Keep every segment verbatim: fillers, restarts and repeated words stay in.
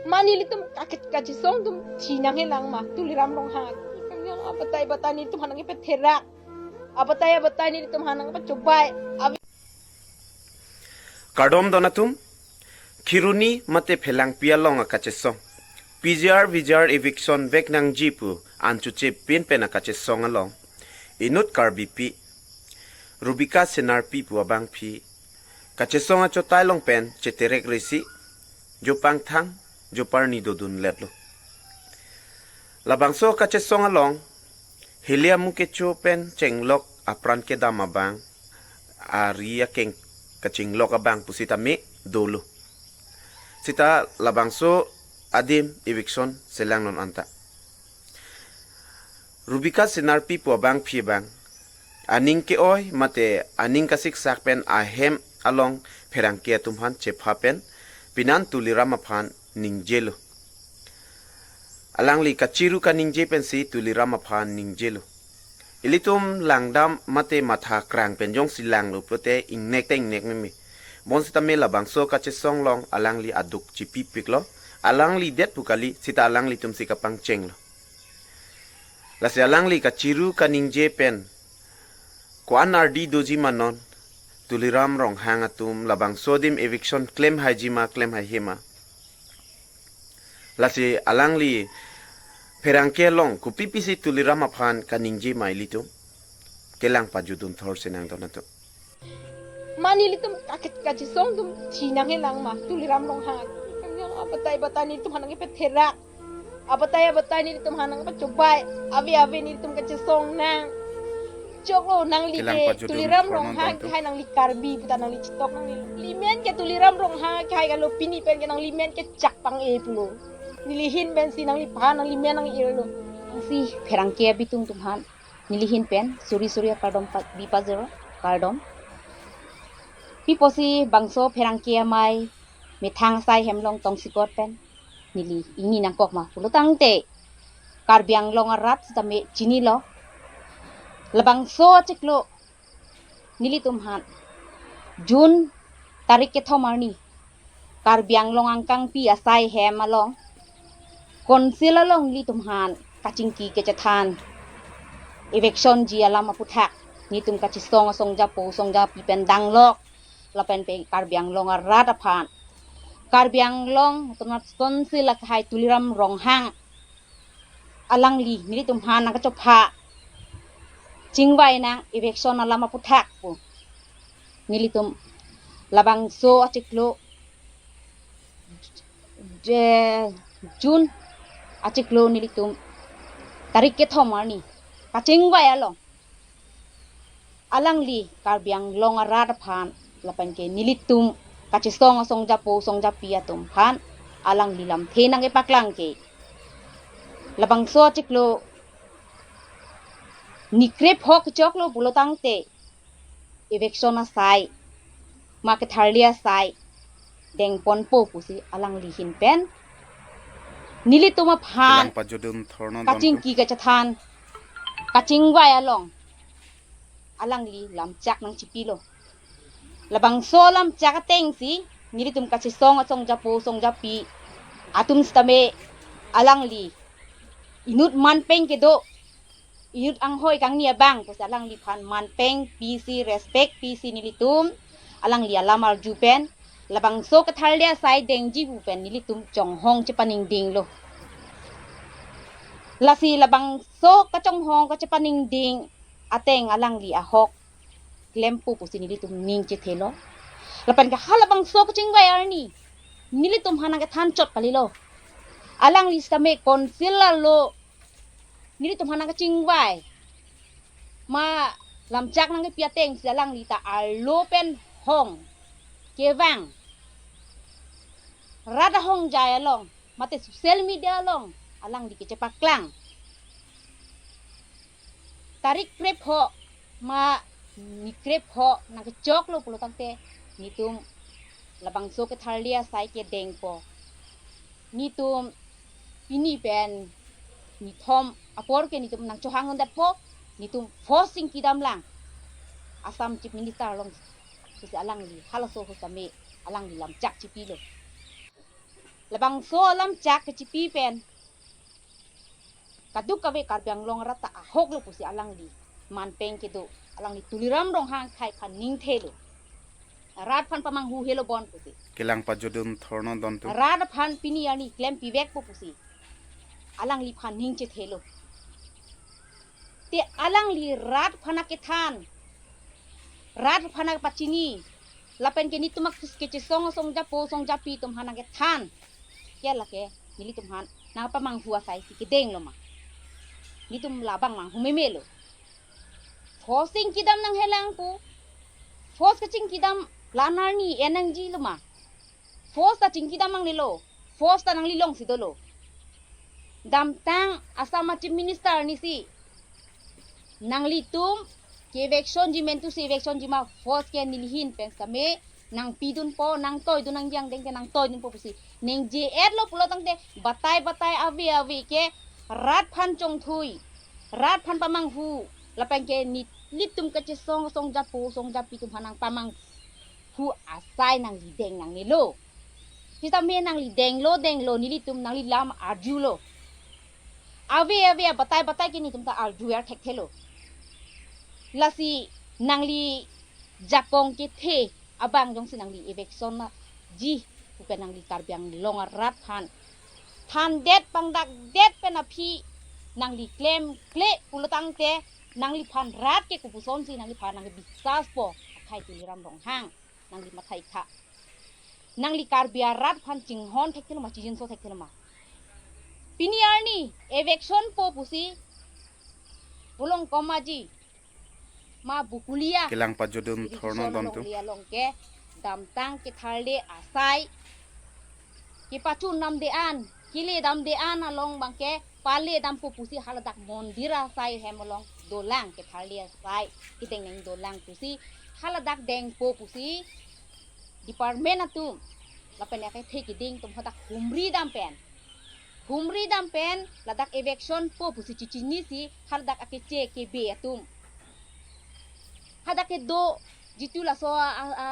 Ma nelitum kake-, kachesong atum thi nanghelang ma, Tuliram Ronghang. Kanyang abatai batai nelitum aphan nangkepatherak. Abatai abatai nelitum aphan nangkepachobai. Ave. Kardom don atum, Kheroni mate Phelangpi along akachesong, P G R V G R eviction vek nangji pu anchot chepin pen akachesong along, inut Karbipi, Rubika Senarpi pu abangpi, kachesong achotai along pen cheterek resi, jo pangthang, jo parni dodunletlo. Labangso kachesong along, hili amu kecho pen chenglok apran kedam abang, ari akeng kachenglok abang pusitame dolo. Sita labangso adim eviction selangnon anta. Rubika Senarpi pu abangpi abang, aning ke-oi mate aning kasiksak pen ahem along pherangke atum aphan chepha pen, pinan Tuliram aphan ningjelo. Alangli kachiru kaningje pensi Tuliram aphan ningjelo. Ilitum langdam mate matha krang pen jongsi langlo pulote ingnek ta ingnek meme. Bonsitame labangso kachesong along alangli aduk chipipiklo. Alangli det pu kali, sita alanglitumsi kapangchenglo. Lasi alangli kachiru kaningje pen ko-an ardi doji ma non, Tuliram Ronghang atum labangso adim eviction klemhaiji ma klemhaihe ma. Lasi alangli pherangke along kopipisi Tuliram aphan kaningje ma ilitum kelang pajudun thor senang don atum. Ma nelitum kake-, kachesong atum thi nanghelang ma, Tuliram Ronghang. Kanyang abatai batai nelitum aphan nangkepatherak. Abatai abatai nelitum aphan nangkepachobai. Ave ave nelitum kachesong nang. Choklo, nangli kelang ke pajudun Tuliram thor Ronghang nonton tu kehai nangli Karbi puta nangli chitok nangli. Limen ke Tuliram Ronghang kehai kalo, pini pen ke nangli men ke chak pang-e pulo. Neli ahin pensi nangliphan nangli men nang-irlo. Lasi pherangke abitung atum aphan neli ahin pen suri suri akardom pa-, bi pajirlo, kardom. Pi pusi bangso pherangke amei methang asai hem along tongsikot pen neli ingni nangkok ma pulo tangte, Karbi Anglong arat sitame chinilo. Labangso achiklo nelitum aphan June tarik kethom arni Karbi Anglong angkangpi asai hem along Council along nelitum aphan kachingki kachethan evictionji alam aputhak nelitum kachesong asong japo song japi pen danglok, lapen pen Karbi Anglong arat aphan Karbi Anglong Autonomous Council akehai Tuliram Ronghang alangli nelitum aphan nangkachopha chingvai nang eviction alam aputhak pu nelitum labangso achiklo Je-, June achiklo nelitum tarik kethom arni kachingvai along alangli Karbi Anglong arat aphan lapen ke nelitum kachesong asong japo song japi atum aphan alangli lamthe nangkepaklang ke labangso achiklo nikrepho kechoklo pulo tangte eviction asai ma ketharli asai dengponpo pusi alangli ahin pen nelitum aphan kelang pajudun thor nonton tu kachingki kachethan kachingvai along alangli lamchak nangchipilo. Labangso lamchak atengsi nelitum kachesong asong japo song japi atum sitame alangli inut manpeng kedo, inut anghoi kangni abang pusi alangliphan manpeng pisi respect pisi nelitum alangli alam arju pen labangso ketharli asai dengji pu pen nelitum chonghong chepaningdinglo. Lasi labangso kachonghong kachepaningding ateng alangli ahok klempo pusi nelitum ning chethelo. Lapen ke halabangso kachingvai arni nelitum aphan nangkethan chot kalilo. Alangli sitame Council alo nelitum aphan nangkachingvai ma lamchak nangkepi atengsi alangli ta arlo pen hong kevang rat ahongjai along mate social media along alangli kechepaklang. Tarik krepho ma nikrepho nangkechoklo pulo tangte nelitum labangso ketharli asai kedengpo. Nelitum pini pen nithom apor ke nelitum nangchohang undatpo, nelitum force chingki damlang Assam Chief Minister along pusi alangli halaso ahut sitame alangli lamchak chipilo. Labangso alam chak kechipi pen kadokave Karbi Anglong arat ta ahok lo pusi alangli manpeng kedo, alangli Tuliram Ronghang akhai aphan ningthelo. Rat aphan pamanghu helo bon pusi. Kelang pajodun thorno don tu. Rat aphan pini arni klem pivekpo pusi alangliphan ningchethelo. Te alangli rat aphan akethan, rat aphan akepachini, lapen ke netum akes kechesong asong japo asong japi atum aphan akethan ke lake nelitum aphan nangpamanghu asai si kedeng lo ma? Netum labang manghu meme lo. Force chingkidam nanghelang pu. Force kachingkidam la-an arni en nangji lo ma? Force ta chingkidam nangnelo. Force ta nangli alongsi dolo. Damtang Assam a Chief Minister arni si nanglitum ke-evectionji mentu si evectionji ma, force ke neli ahin pen sitame nangpidunpo, nangtoidun nangji angdeng ke nangtoidunpo pusi ningje-etlo pulo tangte batai batai ave ave ke rat aphan chongthui, rat aphan pamanghu, lapen ke nelitum kechesong asong japo asong japi atum aphan nangpamanghu asai nangli deng nangnelo. Sitame nangli denglo denglo, nelitum nangli lam arjulo. Ave ave abatai batai ke netum ta arju-er thekthelo. Lasi nangli jakong kethe abang jongsi nangli eviction nangji pu pen nangli Karbi Anglong arat aphan thandet pangdakdet pen aphi nangli klemkle pulo tangte nangliphan rat ke kopusonsi nangliphan nangkebiswaspo akhai Tuliram Ronghang? Nangli matha-iktha. Nangli Karbi arat aphan chinghon thekthelo ma, chijinso thekthelo ma? Pini arni evictionpo pusi Ulong Komaji ma Bokolia, Kelang pajodun Irrigation thorno don tu. Longle along ke damtang ketharle asai kepachun damde-an, kele damde-an along abang ke pale dampo pusi haladak mondir asai hem along dolang, ketharle asai kedeng nang dolang pusi haladak dengpo pusi department atum lapen akethe keding atum hadak humri dam pen, humri dam pen ladak evictionpo pusi chichinisi haladak akeche kebe atum, hadak kedo jitu laso a, a,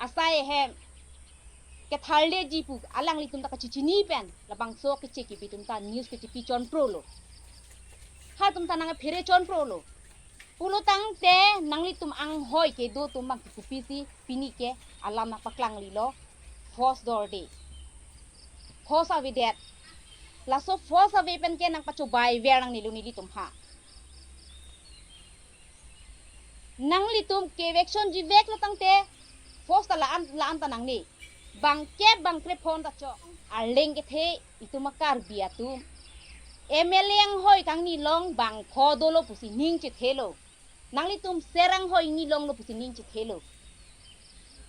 asai hem ketharleji pu alanglitum ta kachichini pen labangso keche kebe atum ta news kechepi chonprolo. Halatum ta nangphere chonprolo. Pulo tangte nanglitum anghoi kedo atum abang kopisi pini ke alam nangpaklanglelo? Force dorde, force avedet. Laso force ave pen ke nangpachobai ver nangnelo nelitum ha. Nanglitum ke evictionji veklo tangte force ta la-an la-an ta nangne. Bangkep bangkrep phone ta chok. Arleng kethe itum a-Karbi atum M L A anghoi kangni along bangpho dolo pusi ning chethelo. Nanglitum ser anghoi ni longlo pusi ning chethelo.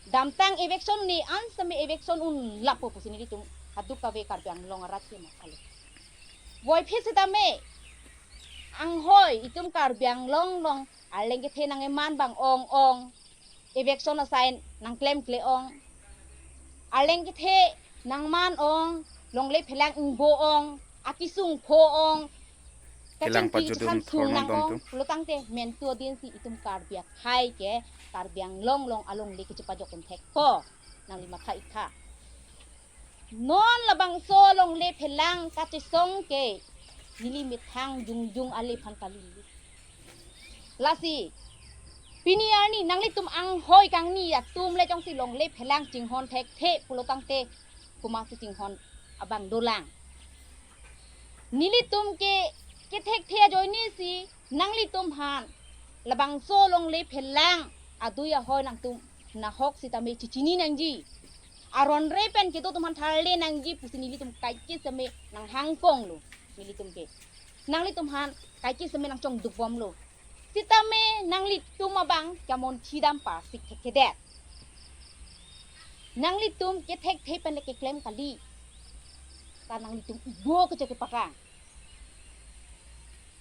Damtang eviction ne an sitame eviction unlappo pusi nelitum kadokave Karbi Anglong arat ke mathalo. Voiphit sitame anghoi itum Karbi Anglong along arleng kethe nang-eman abang ong-ong, eviction asai nangklemkle ong, arleng kethe nangman ong, longle phelang ingbo ong, akesung pho ong, Kelang kachingki pajodun kachan sung thorno nang don ong tu. Pulo tangte mentu adin si itum Karbi akhai ke Karbi Anglong along alongle kechepajok un thekpo. Nangli matha-iktha. Non labangso longle phelang kachesong ke neli methang jongjong ale aphan kali. Lasi pini arni nanglitum anghoi kangni atum le jongsi longle phelang chinghon thekthe pulo tangte komatsi chinghon abang dolang? Nelitum ke kethekthe ajoine si nanglitum aphan labangso longle phelang adui ahoi nangtum nahok sitame chichini nangji. Aron re pen kedo atum aphan tharle nangji pusi nelitum kaike sitame nanghangkonglo nelitum ke. Nanglitum aphan kaike sitame nangchongdukbomlo. Sitame nanglitum abang kamonthi dam parsik thekthedet. Nanglitum kethekthe pen le keklem kali. Ta nanglitum ego kechek kepaklang.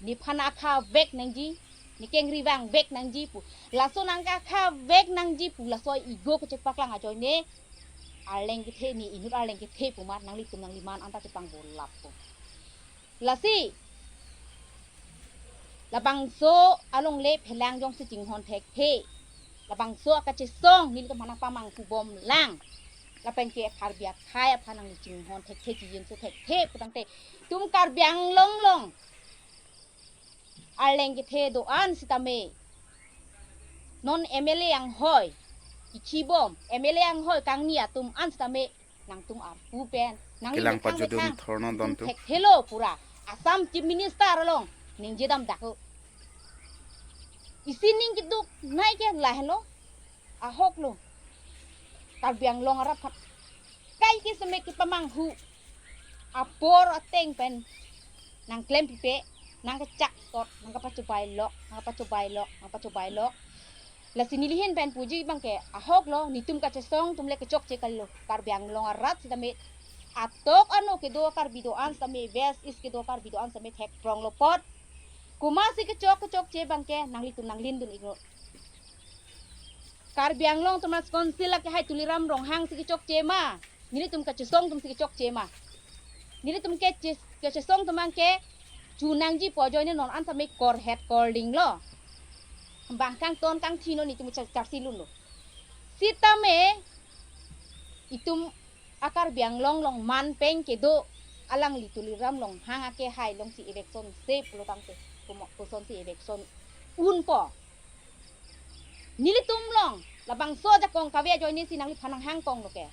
Nephan akha vek nangji, nekeng rivang vek nangji pu. Laso nangkakha vek nangji pu laso ego kechepaklang ajoine arleng kethe ne inut arleng kethe pu amat nanglitum nangliman anta chepangbolappo. Lasi labangso alongle phelang jongsi chinghon thekthe, labangso akachesong nelitum aphan nangpamanghu bomlang. Lapen ke Karbi akhei aphan nangli chinghon thekthe, chijinso thekthe putangte, itum Karbi Anglong along arleng kethe do-an sitame, non M L A anghoi, ikhibom M L A anghoi kangni atum an sitame, nangtum arpu pen, nangli kelang methang pajudum methang, thorno itum dontu thekthelo pura. Assam Chief Minister along ningje damdak ho. Isi ning keduk nai ke lahenlo, ahok lo. Karbi Anglong arat phan kai ke seme kepamanghu apor ateng pen nangklem pipe, nangkechak tot, nangkapachobai lok, nangkapachobai lok, nangkapachobai lok. Lasi nelihin pen puji abangke ahok lo, netum kachesong atum le kechokche kalilo. Karbi Anglong arat sitame, atok ano kedo Karbi do-an sitame, West East kedo Karbi do-an sitame thekprong lo apot. Komatsi kechok kechokche abangke nanglitum nanglindun iklo. Karbi Anglong Autonomous Council akehai Tuliram Ronghang si kechokche ma, nelitum kachesong atum si kechokche ma? Nelitum ke ches-, kachesong atum abangke chu nangji pu ajoine non an sitame korhet korling lo. Bang kangton kangthi non itum char-, charsi lun lo. Sitame itum a-Karbi Anglong along man pen kedo alangli Tuliram Ronghang akehai alongsi eviction se pulo tangte, komo-, kosonsi eviction unpo? Nelitum along labangso ajakong kave ajoine si nangliphan nanghang kong lo ke.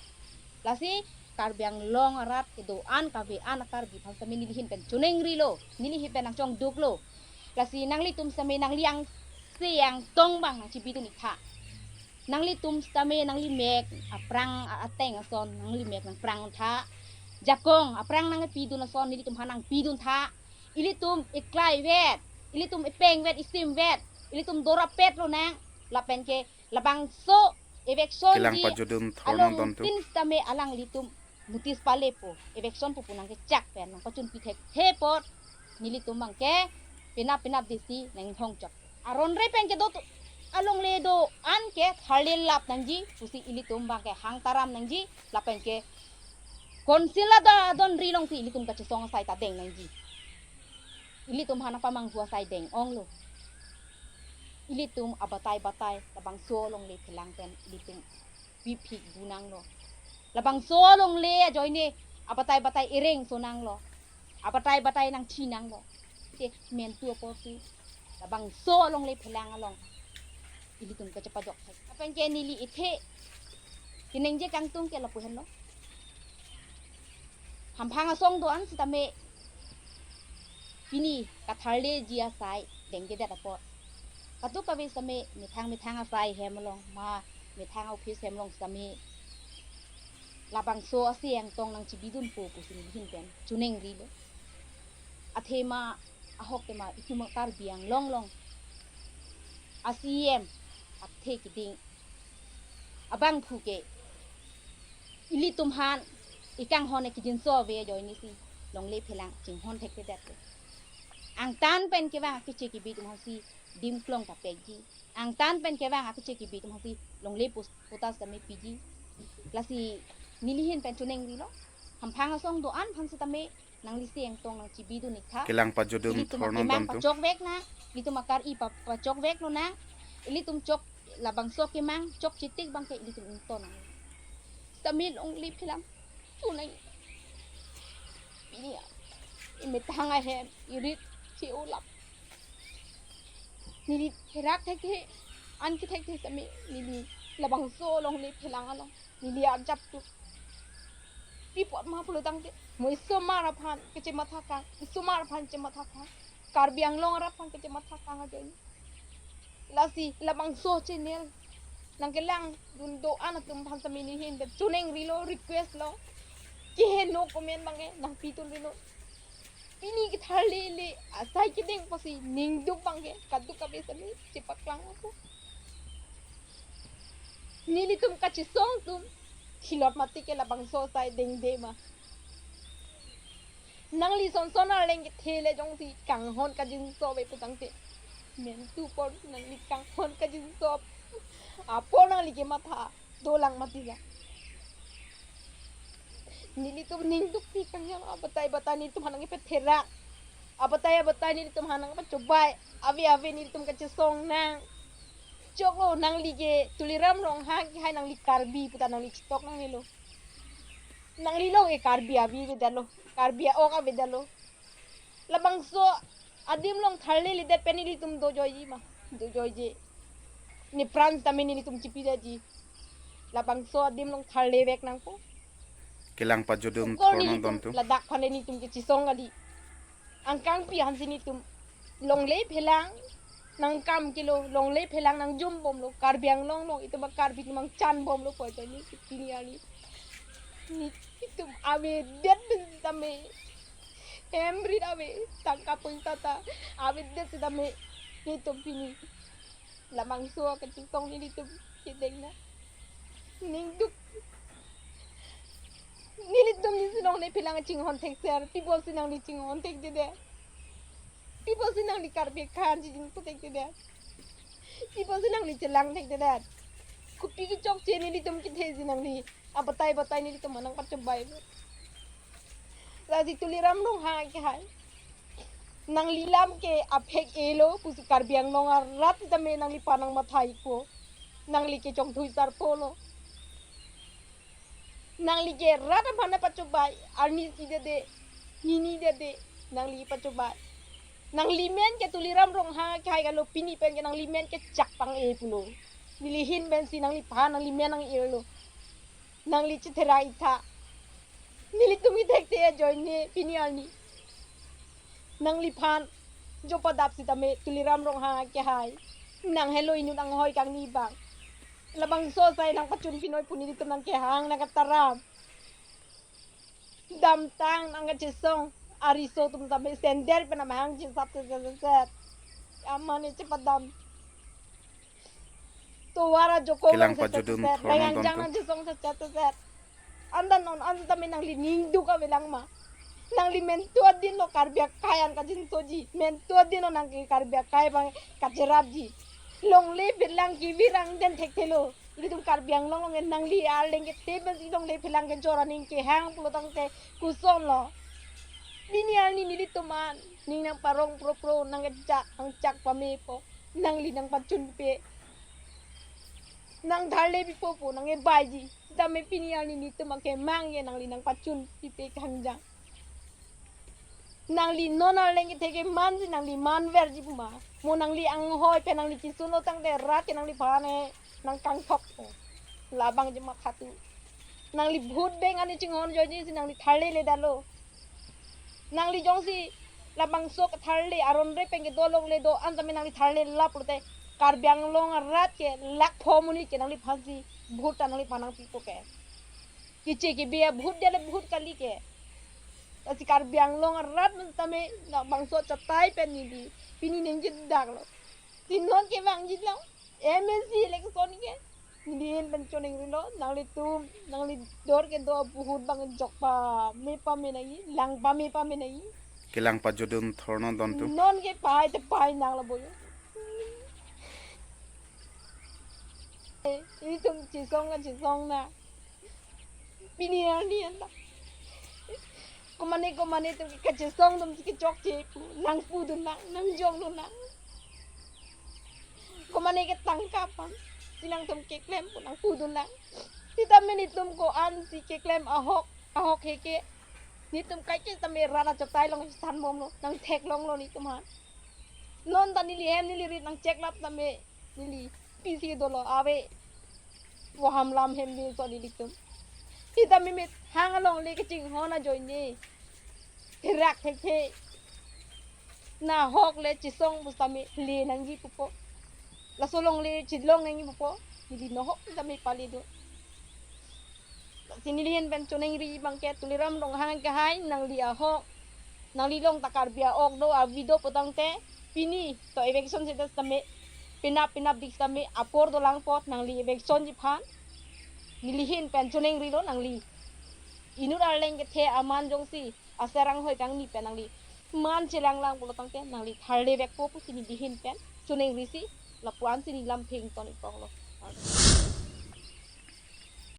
Lasi Karbi Anglong arat kedo-an kave-an a-Karbi aphan sitame nelihin pen choningri lo, nelihin pen nangchongduk lo. Lasi nanglitum sitame nangli angse angtong abang nangchibidun iktha. Nanglitum sitame nangli mek aphrang a-, ateng ason, nangli mek nangphrang untha. Jakong aphrang nangpidun ason nelitum aphan nangpidun tha. Ilitum iklai vet, ilitum ipeng vet, isim vet, ilitum dorapet lonang. Lapen ke labangso eviction kelang ji pajudum thorno along dontu tin sitame alanglitum notice palepo, eviction pu pu nangkechak pen nangpachunpi thekthe apot, nelitum abangke penap penap desi nanghong chok. Aron re pen kedo tu alongle do-an ke tharle lap nangji pusi ilitum abangke hang taram nangji, lapen ke council adon adon ri alongsi ilitum kachesong asai ta deng nangji. Ilitum aphan nangpamanghu asai deng onglo. Ilitum abatai batai labangso alongle phelang pen ilitum piphik bunanglo. Labangso alongle ajoine abatai batai ereng sonanglo. Abatai batai nangthinanglo. Te mentu apotsi labangso alongle phelang along ilitum kachepajok thek. Lapen ke neli ithe keningje kangtung ke lapu henlo. Hamphang asong do-an sitame pini katharleji asai dengjedet apot, kadokave sitame methang methang asai hem along ma methang office hem along sitame labangso ase angtong nangchibidunpo pusi nelihin pen choningri lo. Athema ahok tema itum Karbi Anglong along a-C E M athe keding abangphu ke ilitum aphan ikanghon ikijinso ave ajoine si longle phelang chinghon thekthedet ke. Angtan pen kevang akeche kebi atum aphansi dim klong ta pekji. Angtan pen kevang akeche kebi atum aphansi longle pos-, potas tame piji. Lasi nelihin pen choningri lo. Hamphang asong do-an aphan sitame nangli ase angtong nangchibidun iktha. Kelang pajudum ilitum thorno akemang dontu pachokvek nang, ilitum akar-i pa-, pachokvek lonang, ilitum chok labangso kemang chokche tik abangke ilitum ington nang. Sitame longle phelang chonang. Pini a, imethang ahem irit che-olap. Neli therak thekthe, an kethekthe sitame neli labangso longle phelang along neli arjap tu. Pi apot ma pulo tangte, mo isomar aphan kachematha kang, isomar aphan chematha kang, Karbi Anglong arat aphan kachematha kang ajoine. Lasi labangso channel nangkelangdun do-an atum aphan sitame nelihin pen choningri lo, request lo. Keheno comment abangke nangpidun rilo. Pini ketharlele asai keding apotsi ningduk abangke kadokave sitame chepaklang ako. Nelitum kachesong atum thilot mati ke labangso asai dengde ma. Nangli sonson arleng kethe le jongsi kanghon kajinso ave pu tangte, mentu apor nangli kanghon kajinso apor nangli kematha dolang mati la. Nelitum ningdukpi kanghon, abatai batai nelitum aphan nangkepatherak, abatai abatai nelitum aphan nangkepachobai, ave ave nelitum kachesong nang. Choklo, nangli ke Tuliram Ronghang kehai, nangli Karbi puta nangli chetok nangnelo. Nangli along ke Karbi avi avedetlo, Karbi a-ok avedetlo. Labangso adim along tharleledet pen nelitum dojoiji ma? Dojoiji. Ne pran sitame nelitum chipidetji. Labangso adim along tharlevek nangpo. Kelang pajudum. Ko thorno nelitum dontum. Ladak aphan le nelitum kechesong kali. Angkangpi aphansi nelitum longle phelang nangkam kelo, longle phelang nangjumbomlo, Karbi Anglong along itum a-Karbi atum nangchanbomlo puvoitai nelitum pini arni. Nelitum avedet pen sitame, hem rit ave, tangka poisa ta avedet sitame, nelitum pini labangso kachesong nelitum kedeng na. Ningduk. Nelitum nisi longle phelang chinghon thekser, pi apotsi nangli chinghon thekthedet? Pi apotsi nangli Karbi akhei an chijin pu thekthedet? Pi apotsi nangli chelang thekthedet? Kopi kechokche nelitum kethe si nangli abatai batai nelitum nangpachobei? Lasi Tuliram Ronghang akehai, nangli lam ke aphek-elo pusi Karbi Anglong arat sitame nangliphan nangmatha ikpo. Nangli ke chongthui sarpo lo. Nangli ke rat aphan nangpachobei, arnisi dede, nini dede, nangli pachobei. Nangli men ke Tuliram Ronghang akehai kalo, pini pen ke nangli men ke Chakpang-e pulo. Neli ahin pensi nangliphan nangli men nang-irlo. Nangli chetherak iktha. Nelitum kethekte ajoine pini arni nangliphan jo padap sitame Tuliram Ronghang akehai, nang helo inut anghoi kangni abang. Labangso asai nangpachun pinoi pu nelitum nangkehang nangkataram. Damtang nangkachesong ariso atum tame sandal pen amahang chesap set set set. Amane chepadam. Tovar ajakong kelang nang set set pajudum set set. Thorno dontum. Layangjang nangchesong set set set. Anta non an sitame nangli ningduk avelang ma? Nangli mentu adinlo Karbi akhei an kachinsoji. Mentu adinlo nang ke Karbi akhei abang kacherapji. Longle phelang kevirang den thekthelo. Ilitum Karbi Anglong along nangli arleng kethe pensi longle phelang kejor aning kehang pulo tangte kosonlo? Pini arni nelitum an ning nangparong propro, nangkechak nangchak pamepo, nangli nangpachunpe, nangtharle pipo pu nang-ebaiji. Sitame pini arni nelitum akemang ke nangli nangpachun pipe kangjang. Nangli non arleng kethe ke manji, nangli manverji pu ma? Mo nangli anghoi pen nangli kesunlo tangte rat ke nangliphan nangkangthok. Labang je mathatu. Nangli vote bank ani chinghon ajoinesi nangli tharleledetlo. Nangli jongsi labangso ketharle aron re pen kedo longle do-an tame nangli tharle lap pulote Karbi Anglong arat ke lakh pho monit ke nangliphansi vote ta nangliphan nangpipo ke. Keche kebe a-vote dele vote kali ke. Lasi Karbi Anglong arat men tame labangso achatai pen neli pini ningjedaklo. Si non kevangjilang M A C election ke. Neli ahin pen choningrilo, nanglitum, nangli dor kedo a-vote abang jok pame pame nangji, lang pame pame nangji. Kelang pajudum thorno dontum. Non ke pahai te pahai nang labo jo. Eh, itum chesong kachesong na. Pini arni anta komane komane atum ke kachesong atum si kechokche pu nangpudun nang, nangjongdun nang. Komane ke tangka aphansi nangtum keklem pu nangpudun nang. Sitame nelitum ko-ansi keklem ahok ahok he ke, nelitum kaike tame rat achatai along chethanbomlo, nangtheklonglo nelitum aphan. Non ta neli hem neli rit nangcheklap tame neli pisi dolo ave. Voham lam hem dei so nelitum. Sitame methang alongle kachinghon ajoine therak thekthe. Nahok le chesong pusitame le nangji pupo. Laso alongle chelong nangji pupo. Neli nahok sitame pale do. Si neli ahin pen choningri abang ke Tuliram Ronghang akehai, nangli ahok, nangli along ta Karbi a-ok do, avi do putangte, pini to eviction seta sitame, penap penap dik sitame apor dolang apot nangli evictionji aphan. Neli ahin pen choningrilo, nangli inut arleng kethe aman jongsi aser anghoi kangni pen nangli man chelanglang pulo tangte nangli tharlevekpo pusi neli ahin pen choningrisi lapu-ansi neli lam pheng ton ikoklo.